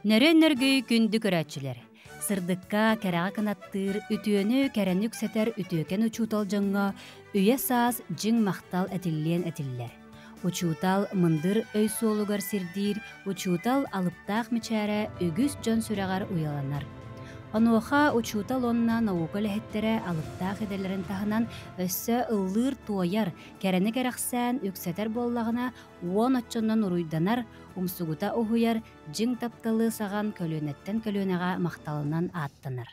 Нөрүөн нөргүй күндү көрөөччүлэр! Сырдыкка, кэрэҕэ кынаттыыр, үтүөнү, кэрэни үксэтэр үтүөкэн учуутал дьоҥҥо үйэ-саас дьиҥ махтал этиллиэн этиллэр. Учуутал мындыр өй суолугар сирдиир, учуутал алыптаах мичээрэ үгүс дьон сүрэҕэр уйаланар. Онуоха учуутал уонна наука үлэһиттэрэ алыптаах идэлэрин таһынан өссө ыллыыр-туойар, кэрэни кэрэхсээн үксэтэр буоллаҕына, уон оччонон уруйданар, умсугута уһуйар, дьиҥ тапталы саҕан көлүөнэттэн көлүөнэҕэ махталынан ааттанар.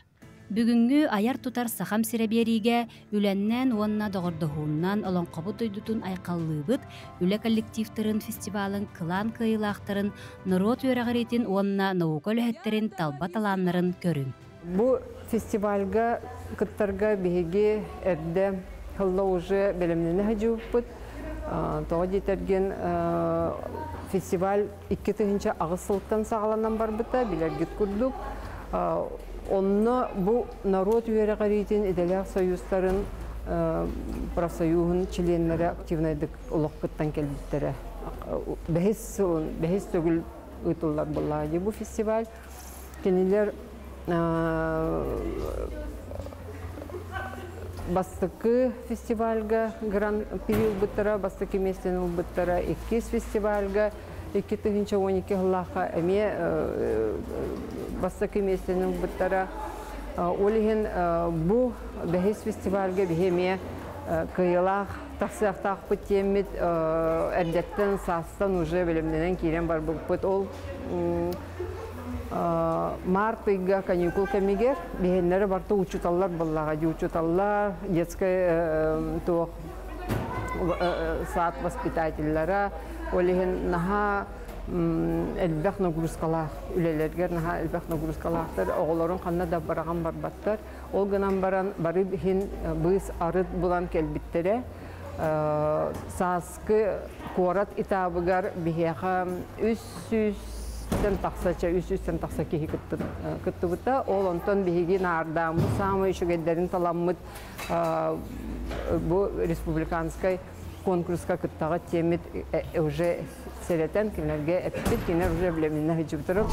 Бүгүҥҥү айар-тутар Сахам сирэ биэриигэ үлэннэн уонна доҕордоһууннан олоҥхобут дойдутун айхаллыыбыт, үлэ коллективтарын фестивалын кылаан кыайыылаахтарын, норуот үөрэҕириитин уонна наука үлэһиттэрин талба талааннарын көрүҥ. Бу фестивальга кыттарга биһиги эрдэ хылла уже бэлэмнэнэ сылдьыбыппыт. Тоҕо диэтэргин фестиваль 2008 сылтан саҕаланан барбыта, билэргит курдук. Онно бу норуот үөрэҕириитин идэлээх союзтарын профсоюһун чилиэннэрэ активнайдык олох кыттан кэлбиттэрэ. Бэһис сылын, бэһис төгүл ыытыллар буоллаҕа бу фестиваль. Кинилэр бастакы фестивальга гран-при ылбыттара, бастакы миэстэни ылбыттара, иккис фестивальга 2012 сыллаахха эмиэ бастакы миэстэни ылбыттара. Ол иһин бу бэһис фестивальга биһи эмиэ кыайыылаах тахсыахтаахпыт диэммит эрдэттэн саастан уже бэлэмнэнэн киирэн барбыппыт. Ол Март ыйга каникул кэмигэр биһиннэри барта учууталлар буоллаҕа дии учууталлар детскай туох саад воспитателлара ол иһин наһаа элбэх нагрузкалаах үлэлэргэр наһаа элбэх нагрузкалаахтар оҕолорун ханна да быраҕан барбаттар ол гынан баран бары иһин быыс арыт булан кэлбиттэрэ сааскы куорат этабыгар биһиэхэ үс сүүстэн тахса чэ үс сүүстэн тахса киһи кыттыбыта ол онтон биһиги наардааммыт саамай үчүгэйдэрин таламмыт бу республиканскай конкурска кыттаҕа тиэммит уже сэрэтэн кинилэргэ эппит кинилэр уже билэминнэ сылдьыбыттара.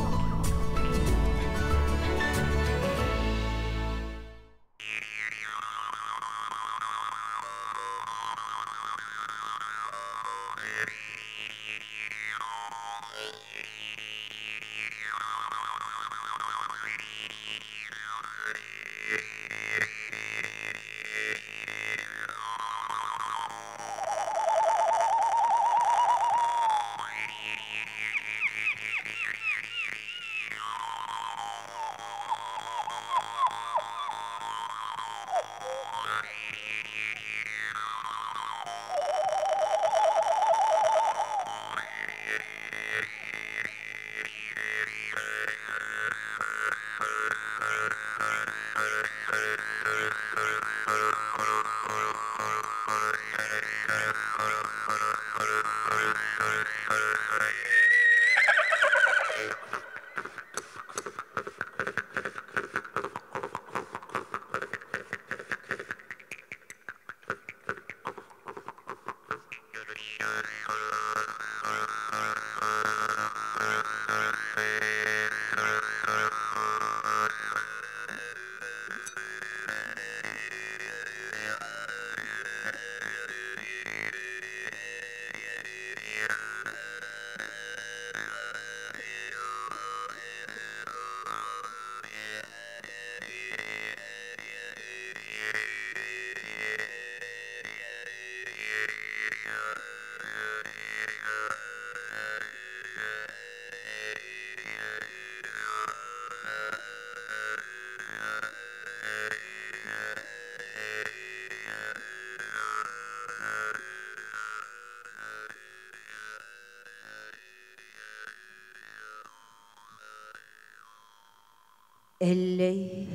Эллэй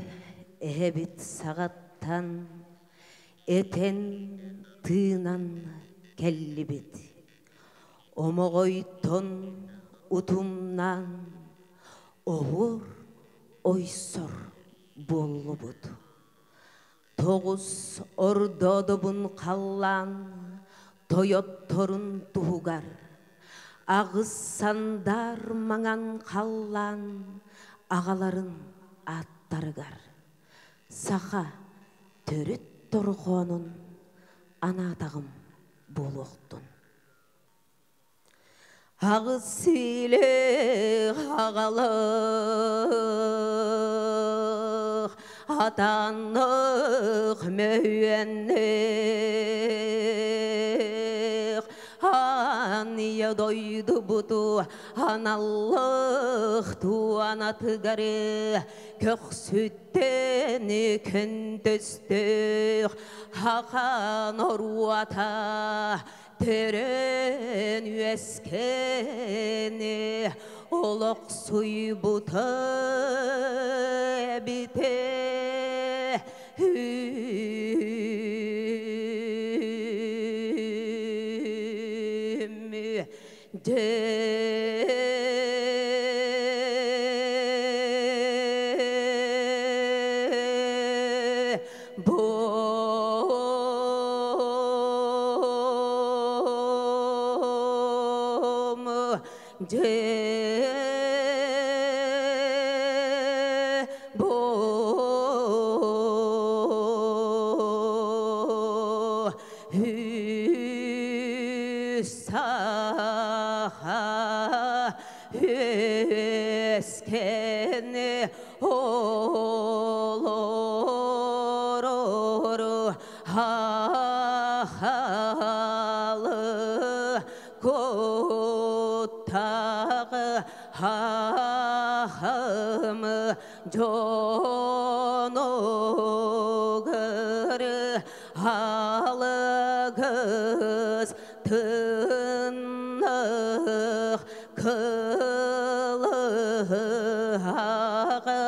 эһэбит саҕаттан этэн тыынан кэллибит. Омоҕойтон утумнаан оһуор ойсор буоллубут. Тоҕус ордоодобун халлаан тойотторун туһугар. Аҕыс сандар маҥан халлаан аҕаларын ааттарыгар саха төрүт торҕоонун анаатаҕым буолуохтун. Аҕыс сиилээх аҕалах, атанных мөһүөннэх, Ания дойдубуту аналлых туанатыгары көхсүттэн көнтөстөх хахан оруата төрөн үөскэни олохсуйбута эбите. Үөскэн олорор хахалы куттаҕ хахым дьонугар алгыс тынных кылыһаҕа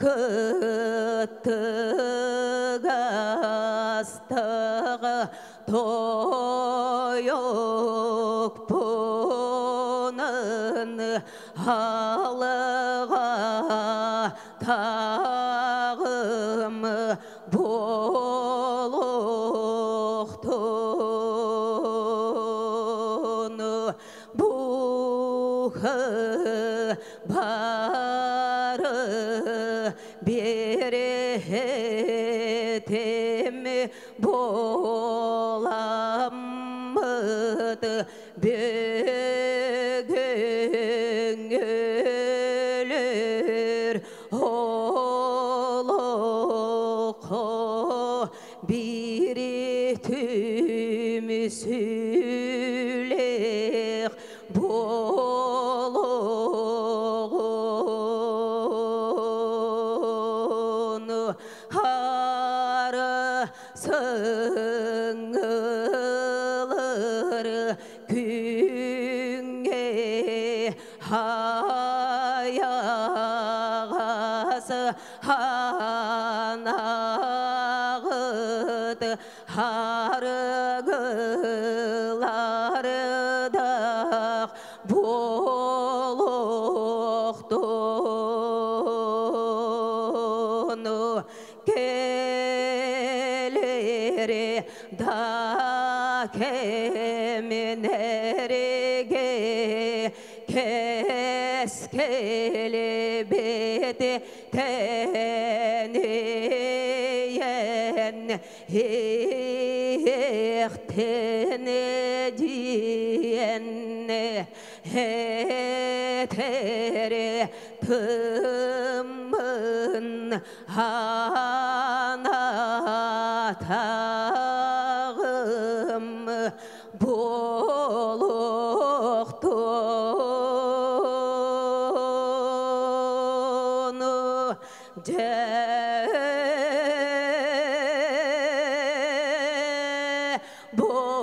кыттыгастыҕ тойукпунун алыға тағым буолуохтун бухы бары беретим боламмыт бүгүн өлөр олохо бири түмүсүлэх буолуҕун хары сыҥылыр күҥҥэ хайаҕас ханаҕыт харгылардах буолуохтун кэлери да кэминэригэ кэскэлибит тэнийэн иэхтэн диэн этери тыммын анатағым буолуохтун дьэ бом.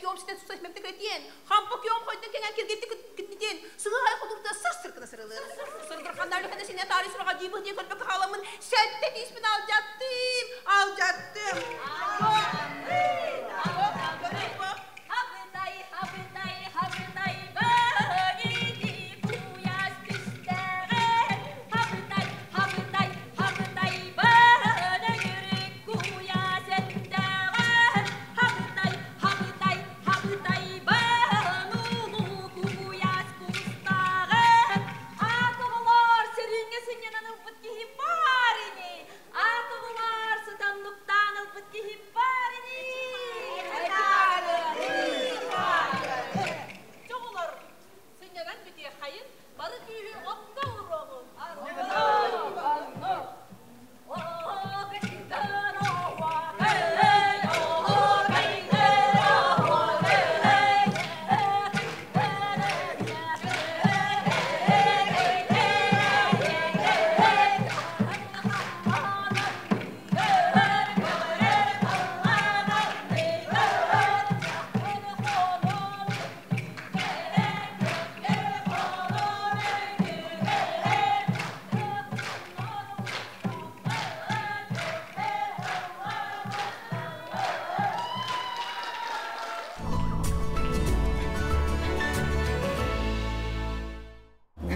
киом ситен суса мемте кретиен. Хампа киом хойден кеңен киргетти китнитен. Сыгы хай худурда сыр сыр кына сырылыр. Сырдыр хандар хана сине тари сырга дибы дие көрбөк халамын. Сәтте тиспин алжаттым. Алжаттым.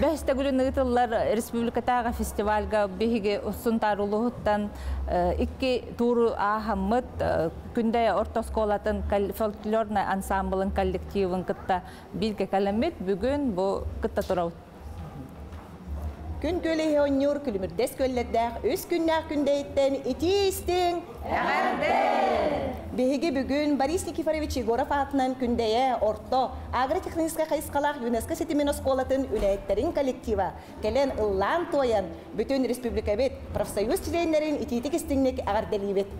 Бәстәгүлін ыытыллар республикатағы фестивальга биһиги Сунтаар улууһуттан икки туру ааһаммыт Күндәйэ орто оскуолатын фольклорнай ансамблын коллективын кытта бииргэ кэлэммит бүгүн бу кытта турабыт. Күн көлеһи онньуур күлүмүрдэс көллэрдээх үс күннээх күндэйиттэн итии истиҥ Биһиги бүгүн Борис Никифорович Егоров аатынан Күндэйэ орто агротехническай хайысхалаах ЮНЕСКО ситимин оскуолатын үлэһиттэрин коллектива кэлэн ыллаан туойан бүтүн республикабыт профсоюз чилиэннэрин итиитик истиҥник эҕэрдэлиибит.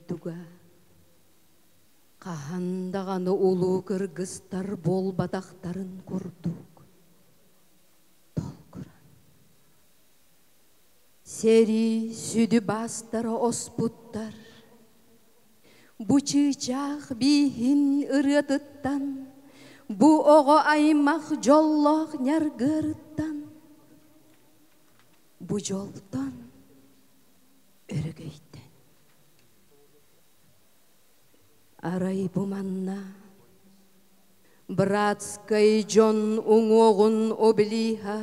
дойдуга хаһан даҕаны улуу кыргыстар буолбатахтарын курдук толкуран. Сэрии сүдү баастара оспуттар, бу чыычаах бииһин ырыатыттан, бу оҕо аймах дьоллоох ньаргыарыттан, бу дьолтон өрөгөйтөн. Арай бу манна братскай дьон уҥуоҕун облиһа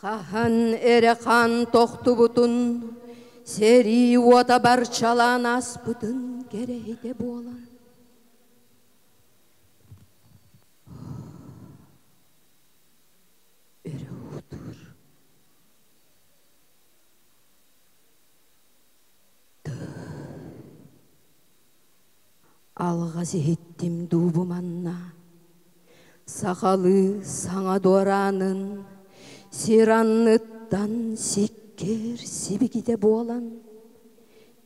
хаһан эрэ хаан тохтубутун, сэрии уота барчалаан ааспытын кэрэһитэ буолан өрө уутуур. Алҕас иһиттим дуу бу манна, сахалыы саҥа дуораанын сир анныттан сиккиэр сибикитэ буолан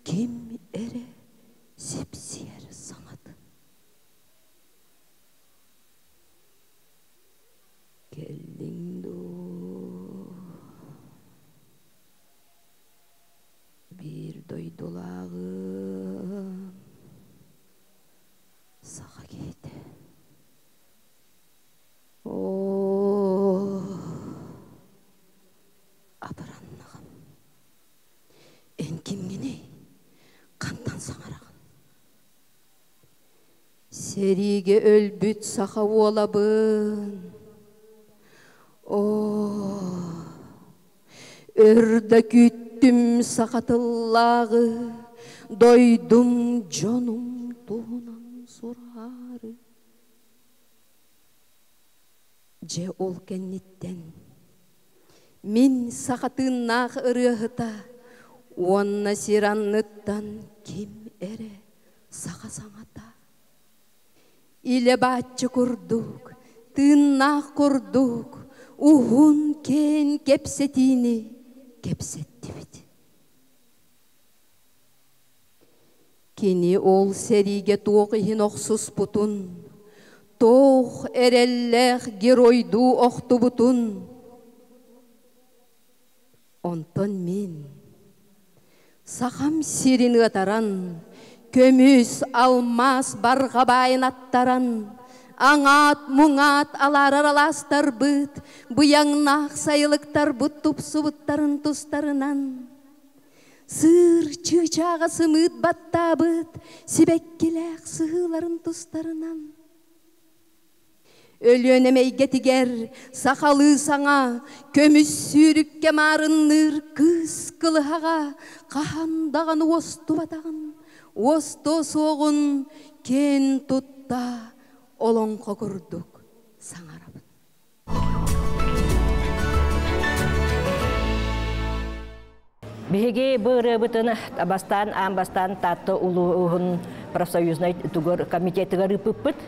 ким эрэ сипсиэр саҥатын. Кэллиҥ дуу, биир дойдулааҕым, саха киһитэ. Оо, абыраннаҕым. Эн кимҥиний? Хантан саҥараҕын? Сэриигэ өлбүт саха уолабын. Оо, өр да күүттүм саха тыллааҕы, дойдум дьонум туһунан сураары. Дьэ ол кэнниттэн мин саха тыыннаах ырыаһыта уонна сир анныттан ким эрэ саха саҥата илэ бааччы курдук, тыыннаах курдук уһун киэн кэпсэтиини кэпсэттибит. Кини ол сэриигэ туох иһин охсуспутун, туох эрэллээх геройдуу охтубутун. Онтон мин сахам сирин ыатаран, көмүс, алмаас барҕа баайын аттаран, аҥаат-муҥаат алаарар алаастарбыт, быйаҥнаах сайылыктарбыт тупсубуттарын тустарынан, сыыр чыычааҕа сымыыт баттаабыт сибэккилээх сыһыыларын тустарынан, Өлүөнэ эйгэтигэр сахалыы саҥа, көмүс сүүрүккэ маарынныыр кыыс кылыһаҕа хаһан даҕаны уостубатаҕын, уостуо суоҕун киэн тутта олоҥхо курдук саҥарабын. Биһиги бу ырыабытын бастаан аан бастаан Таатта улууһун профсоюзнай тугур комитетыгар ыыппыппыт.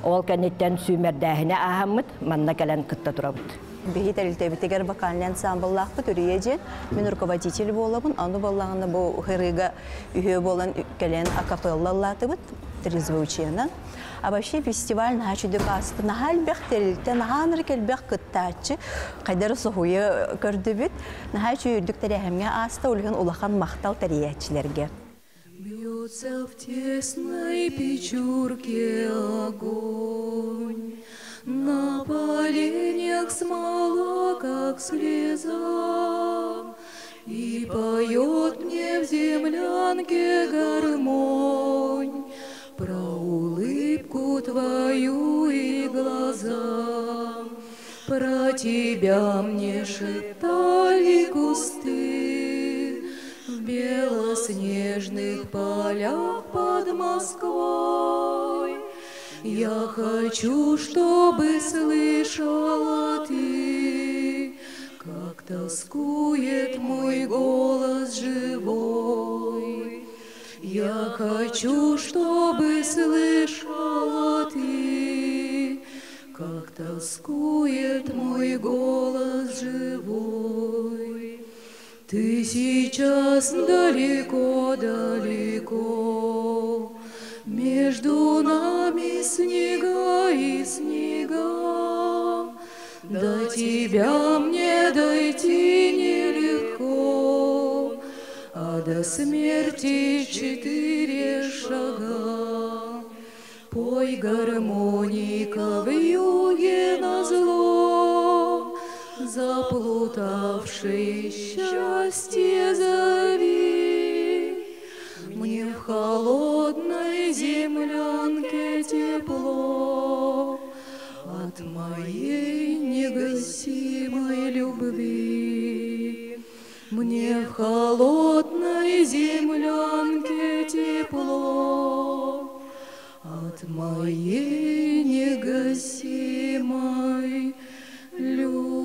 Ол кэнниттэн сүүмэрдээһини ааһаммыт, манна кэлэн кытта турабыт. Биһи тэрилтэбитигэр вокальный ансамбллаахпыт Үрүйэ диэн. Мин руководитель буолабын. Ону буоллаҕына бу ырыыга үһүө буолан кэлэн акапелла ыллаатыбыт трезвучиенан. А вообще фестиваль наһаа үчүгэй ааста. Наһаа элбэх тэрилтэ, наһаа ынырык элбэх кыттааччы. Хайдары соһуйа көрдүбүт. Наһаа үчүгэй үрдүк тэрээһиҥҥэ ааста, ол иһин улахан махтал тэрийээччилэргэ. Бьется в тесной печурке огонь, На поленьях смола, как слеза, И поет мне в землянке гармонь Про улыбку твою и глаза. Про тебя мне шептали кусты В белоснежных полях под Москвой. Я хочу, чтобы слышала ты, Как тоскует мой голос живой. Я хочу, чтобы слышала ты, Как тоскует мой голос живой. Ты сейчас далеко-далеко, Между нами снега и снега. До тебя мне дойти нелегко, А до смерти четыре шага. Пой, гармоника, вьюге назло, Заплутавший счастье зови. Мне в холодной землянке тепло От моей негасимой любви. Мне в холодной землянке тепло От моей негасимой любви.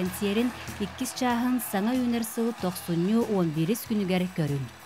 кэнсиэрин иккис чааһын саҥа үүнэр сыл тохсунньу 11-ис күнүгэр көрүҥ.